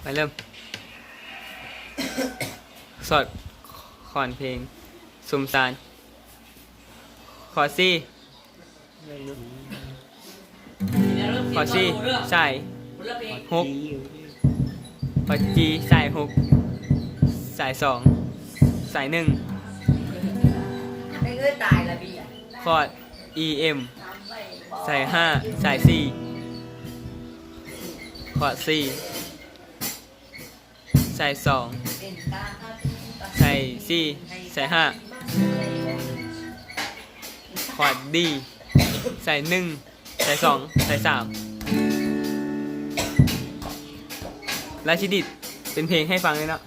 ໄປເລີ່ມ. ສອດຄອນເພງ ຊຸມຊານ. ຄອດສີ່ ຄອດຊີ ສາຍຫົກ. ຄອດຈີ ສາຍຫົກ ສາຍສອງ ສາຍໜຶ່ງ. ຄອດອີເອັມ ສາຍຫ້າ ສາຍສີ່. ຄອດຊີ ສາຍສອງ ສາຍສີ່ ສາຍຫ້າ. ຄອດດີ ສາຍໜຶ່ງ ສາຍສອງ ສາຍສາມ. ລາຊິດິດເປັນເພງໃຫ້ຟັງເລີຍເນາະ.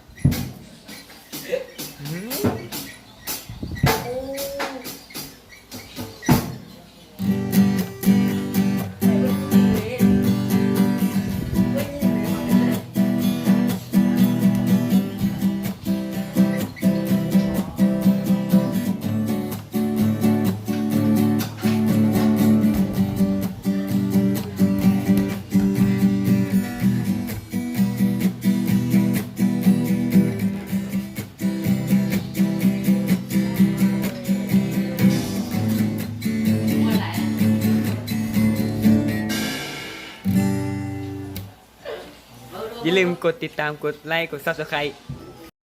ຢ່າລືມກົດຕິດຕາມ, ກົດໄລ, ກົດ Subscribe.